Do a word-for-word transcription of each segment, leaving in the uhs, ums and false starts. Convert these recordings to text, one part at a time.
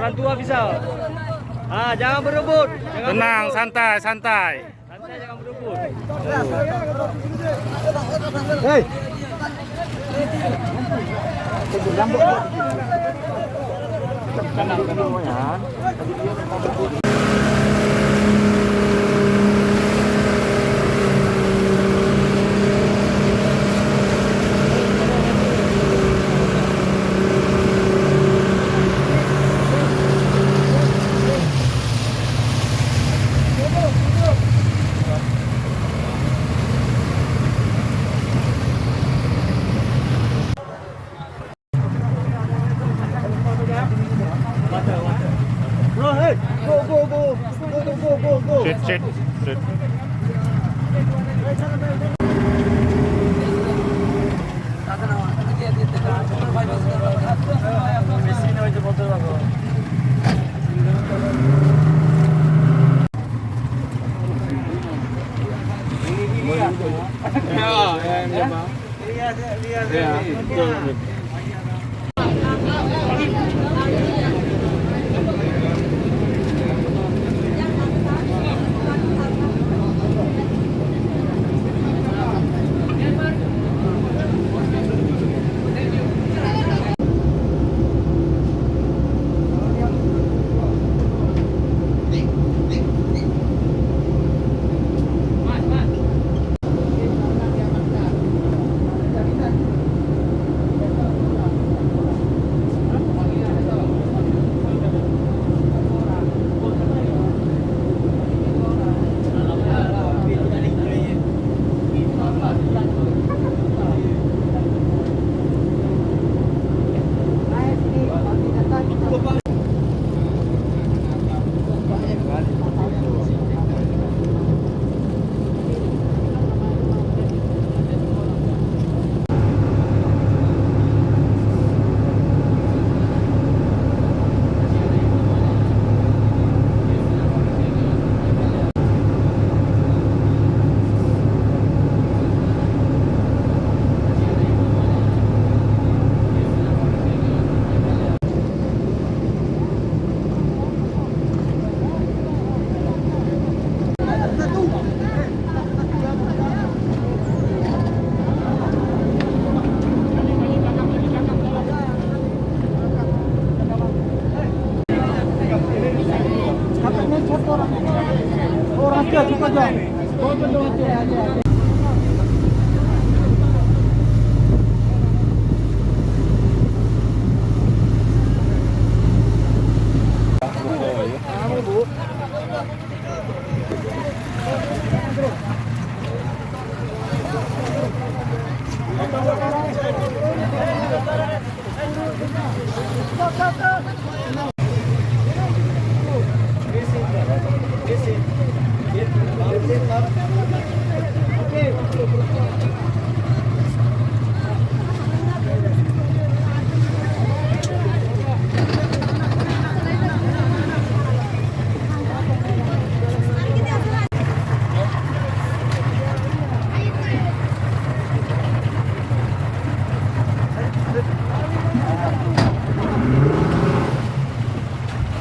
Bantu Afisal. Ah, jangan berebut. Jangan Tenang, berebut. Santai, santai. Santai, jangan berebut. Hei. Tenang, tenang, ya. Bro, hey, go, go, go. Go, go, go, go, go. Sit, sit, sit. Ya, ya, ya, Bang. Ya, betul, betul.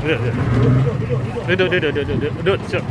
Duduk, duduk, duduk, duduk, duduk, duduk, siap.